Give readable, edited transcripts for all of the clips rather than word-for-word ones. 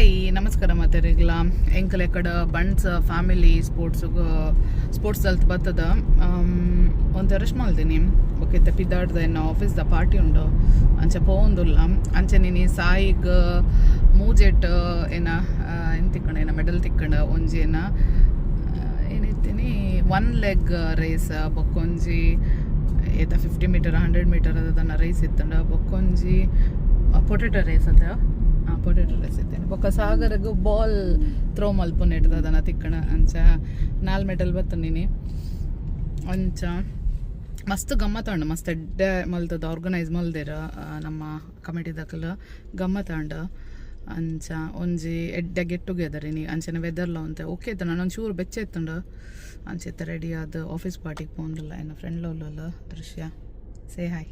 Hi, ನಮಸ್ಕಾರ ಮಾತೆರೆಗ್ಲ. ಎಂಕಲ್ ಎಕಡ Bunts family sports sports ದಲ್ತ್ ಬತ್ತದ. ಒಂತೆ ರೆಸ್ಟ್ ಮಲ್ದಿನಿ. ಬೊಕ ಇತ್ತೆ ಪಿದಾಡ್ದ, ಎನ್ನ ಆಫೀಸ್ ದ ಪಾರ್ಟಿ ಉಂಡು, ಅಂಚ ಪೋವೊಂದುಲ್ಲ. ಅಂಚ ನಿನಿ ಸಾಯಿಗ್ ಮೂಜೆಟ್ ಏನ ಏನ್ ತಿಕ್ಕಂಡು, ಏನ ಮೆಡಲ್ ತಿಕ್ಕಂಡು. ಒಂಜಿ ಏನ ಏನಿತ್ತೀನಿ ಒನ್ ಲೆಗ್ ರೇಸ್, ಬೊಕ್ಕೊಂಜಿ ಏತ 50 ಮೀಟರ್, 100 ಮೀಟರ್ ಅದನ್ನ ರೇಸ್ ಇತ್ತಂಡ, ಬೊಕ್ಕೊಂಜಿ ಪೊಟೆಟೊ ರೇಸ್ ಅತ್ತ. ಹಾಂ, ಪೊಟೆಟೊ ರೇಸ್ ಇತ್ತೇನೆ. ಬೊಕ್ಕ ಸಾಗರಗ್ ಬಾಲ್ ಥ್ರೋ ಮಲ್ಪುನೆಟ್ದ ಅದನ್ನ ತಿಕ್ಕಣ. ಅಂಚ ನಾಲ್ ಮೆಡಲ್ ಬತ್ತಂಡಿನಿ. ಅಂಚ ಮಸ್ತ್ ಗಮ್ಮತ್ ಆಂಡ್. ಮಸ್ತ್ ಎಡ್ಡೆ ಮಲ್ತದ ಆರ್ಗನೈಸ್ ಮಲ್ದೆರ್ ನಮ್ಮ ಕಮಿಟಿದಕುಲು. ಗಮ್ಮತ್ ಆಂಡ್. ಅಂಚ ಒಂಜಿ ಎಡ್ಡೆ ಗೆಟ್ ಟುಗೆದರ್ ಇನಿ. ಅಂಚನೆ ವೆದರ್ಲ ಒಂತೆ ಓಕೆ ಇತ್ತು. ನಾನು ಒಂಚೂರು ಬೆಚ್ಚ ಇತ್ತುಂಡು. ಅಂಚ ಇತ್ತೆ ರೆಡಿ ಆದ್ ಆಫೀಸ್ ಪಾರ್ಟಿಗೆ ಪೋಂದುಲ್ಲ. ಎನ್ನ ಫ್ರೆಂಡ್ ಉಲ್ಲಲ್ಲ, ದೃಶ್ಯ, say hi.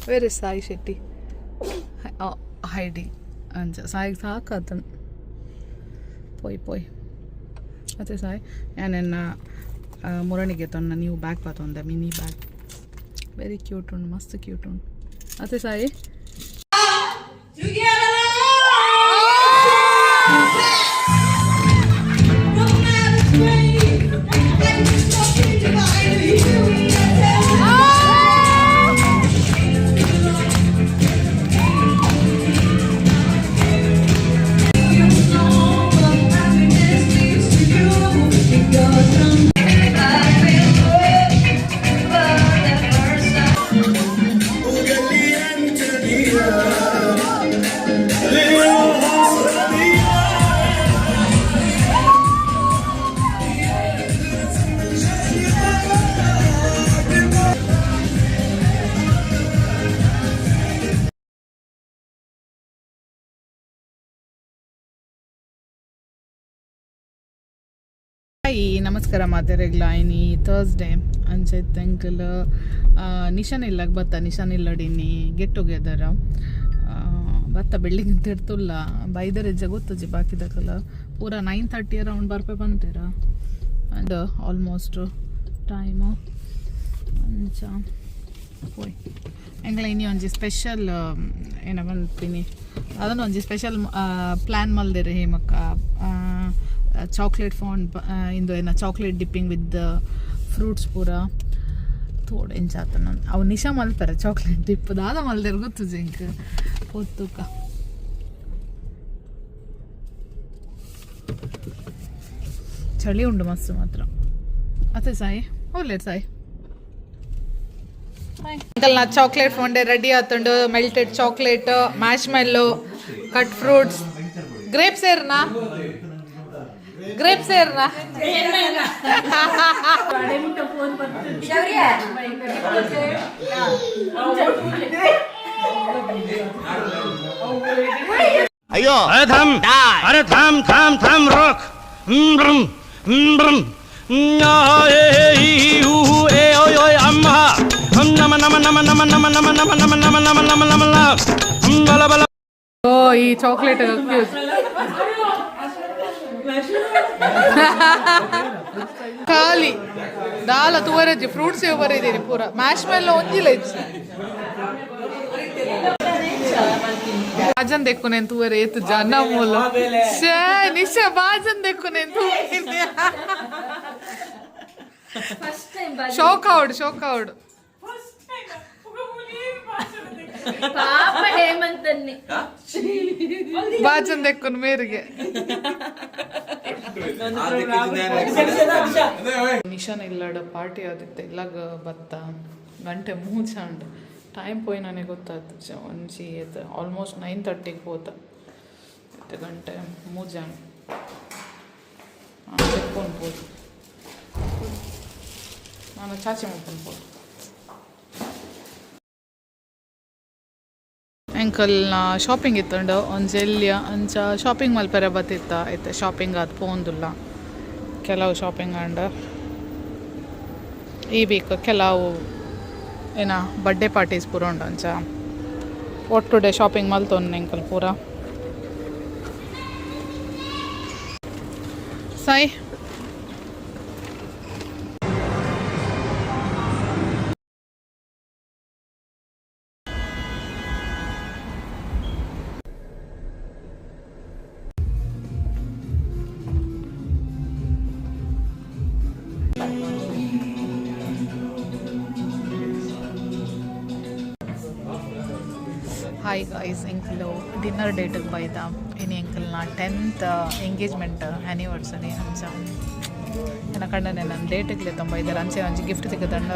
Where is Sai Shetty? Hiding. ಅಂಚ ಸಾಯಿಗೆ ಸಾಕಾತನ್. ಪೋಯ್ ಪೋಯ್. ಅತ್ತೆ ಸಾಯಿ? ಯಾನೆನ್ನ ಮುರಣಿಗೆ ತೊನ್ನ ನೀವು ಬ್ಯಾಗ್ ಪಾತೊಂದೆ. ಮಿನಿ ಬ್ಯಾಗ್ ವೆರಿ ಕ್ಯೂಟ್ ಉಂಡು, ಮಸ್ತ್ ಕ್ಯೂಟ್ ಉಂಡು. ಅತ್ತೆ ಸಾಯಿ? ಹಾಯ್, ನಮಸ್ಕಾರ ಮಾತೆರೆಗ್ಲ. ಇನಿ ಥರ್ಸ್ಡೇ. ಅಂಚ ಎಂಕಲ್ ನಿಶಾನ್ ಇಲ್ಲಾಗ ಬತ್ತ. ನಿಶಾನ್ ಇಲ್ಲಡಿನಿ ಗೆಟ್ ಟುಗೆದರ್ ಬತ್ತ. ಬಿಲ್ಡಿಂಗ್ ತಿರ್ತುಲ್ಲ, ಬೈದರೆಜ್ಜ ಗೊತ್ತುಜಿ. ಬಾಕಿದಕಲ ಪೂರ 9:30 ಅರೌಂಡ್ ಬರ್ಪೆ ಬಂತೀರ. And almost time. ಅಂಚ ಪೋಯ್. ಎಂಕ್ಲ ಇನಿ ಒಂಜಿ ಸ್ಪೆಷಲ್ ಏನ ಪನ್ಪಿನಿ, ಅದನ್ನ ಒಂಜಿ ಸ್ಪೆಷಲ್ ಪ್ಲ್ಯಾನ್ ಮಲ್ದೆರ್ ಹೇಮಕ್ಕ. ಚಾಕ್ಲೇಟ್ ಫಾಂಡ್ ಇಂದು ಏನ ಚಾಕ್ಲೇಟ್ ಡಿಪ್ಪಿಂಗ್ ವಿತ್ ಫ್ರೂಟ್ಸ್ ಪೂರ. ತೋಡೆ ಎಂಚ ಆತನ ಅವು. ನಿಶಾ ಮಲ್ಪೆರೆ ಚಾಕ್ಲೇಟ್ ಡಿಪ್ ದಾದ ಮಲ್ದೆರ್ ಗೊತ್ತುಜಿ ಎಂಕ್. ಪೊತ್ತುಕ ಚಳಿ ಉಂಡು ಮಸ್ತ್ ಮಾತ್ರ. ಅತ್ತೆ ಸಾಯಿ? ಹೋಗ್ಲೇಟ್ ಸಾಯಿ? ಅಂಕಲ್ ನಾ ಚಾಕ್ಲೇಟ್ ಫಾಂಡೆ ರೆಡಿ ಆತುಂಡು. Melted chocolate, marshmallow, cut fruits, grapes ಏರ್ನಾ? Grapes ಏರ್ನಾ? ಅಯ್ಯೋ, ಅರೆ ಥಮ್, ಅರೆ ಥಮ್ ಥಮ್ ಥಮ್, ರೋಕ್ ಬ್ರಮ್ ಬ್ರಮ್ ಎ ಈ ಉ ಎ ಓಯ್ ಓಯ್ ಅಮ್ಮ ಹಂ ನಮ ನಮ ನಮ ನಮ ನಮ ನಮ ನಮ ನಮ ನಮ ನಮ ನಮ ನಮ ಹಂ ಬಲ ಬಲ. ಓ, ಈ ಚಾಕ್ಲೇಟ್ ಖಾಲಿ ದಾಲ ತುವರಜ್ಜಿ, ಫ್ರೂಟ್ಸ್ ಬರಿದ್ದೀರಿ ಪೂರ. ಮ್ಯಾಶ್ ಮೆಲ್ಲ ಒಂಜಿಲ್ಲ ಇಚ್ಚಿ. ಬಾಜನ್ ದೆಕ್ಕು ನೇನ್ ತೂವರೆ ಏತು ಜನ ಮೂಲ. ಶೇ ನಿಶಾ, ಬಾಜನ್ ದೆಕ್ಕು ನೇನ್ ತೂವಿನಿ. ಶೋಕ್ ಆವಡ್, ಶೋಕ್ ಆವಡ್. ಪಾಪ ಹೇಮಂತನ್ನಿ. ಬಾಜನ್ ದೆಕ್ಕುನ್ ಮೇರಿಗೆ. ನಿಶಾನ್ ಇಲ್ಲಡ ಪಾರ್ಟಿ ಆದಿತ್ತೆ, ಇಲ್ಲಾಗ ಬತ್ತ. ಗಂಟೆ ಮೂಜಾಂಡ್. ಟೈಮ್ ಪೋಯಿ ನನಗೆ ಗೊತ್ತಾಯ್ತು. ಒಂಜಿ ಏತ್ ಆಲ್ಮೋಸ್ಟ್ 9:30ಗೆ ಪೋತ. ಇತ್ತೆ ಗಂಟೆ ಮೂಜಾಂಡ್. ಚೆಕ್ಕೊಂಡು ಪೋತು. ನಾನು ಚಾಚಿ ಮಾಡ್ಕೊಂಡು ಪೋತು. ಎಂಕಲ್ನ ಶಾಪಿಂಗ್ ಇತ್ತುಂಡು ಒಂಜಿ ಎಲ್ಯ. ಅಂಚ ಶಾಪಿಂಗ್ ಮಲ್ಪೆರೆ ಬತ್ತಿತ್ತ. ಇತ್ತೆ ಶಾಪಿಂಗ್ ಆದ್ ಪೋಂದುಲ್ಲ. ಕೆಲವು ಶಾಪಿಂಗ್ ಆಂಡ್. ಈ ವೀಕ್ ಕೆಲವು ಏನ ಬರ್ಡೇ ಪಾರ್ಟೀಸ್ ಪೂರ ಉಂಡು. ಅಂಚ ಒಟ್ಟುಡೆ ಶಾಪಿಂಗ್ ಮಲ್ತೊಂದು ಎಂಕಲ್ ಪೂರ. ಸಾಯಿ. ಹಾಯ್ ಗಾಯ್ಸ್, ಎಂಕುಲು ಡಿನ್ನರ್ ಡೇಟಿಗೆ ಬೈದ. ಇನಿ ಎಂಕಲ್ನ 10th engagement anniversary. ಅಂಚ ಎನ್ನ ಕಂಡನೆ ನನ್ನ ಡೇಟಿಗೆ ತೊಂಬ ಇದ್ದಾರೆ. ಅಂಚೆ ಒಂಜಿ ಗಿಫ್ಟ್ ತಿಕ್ಕದಂಡ.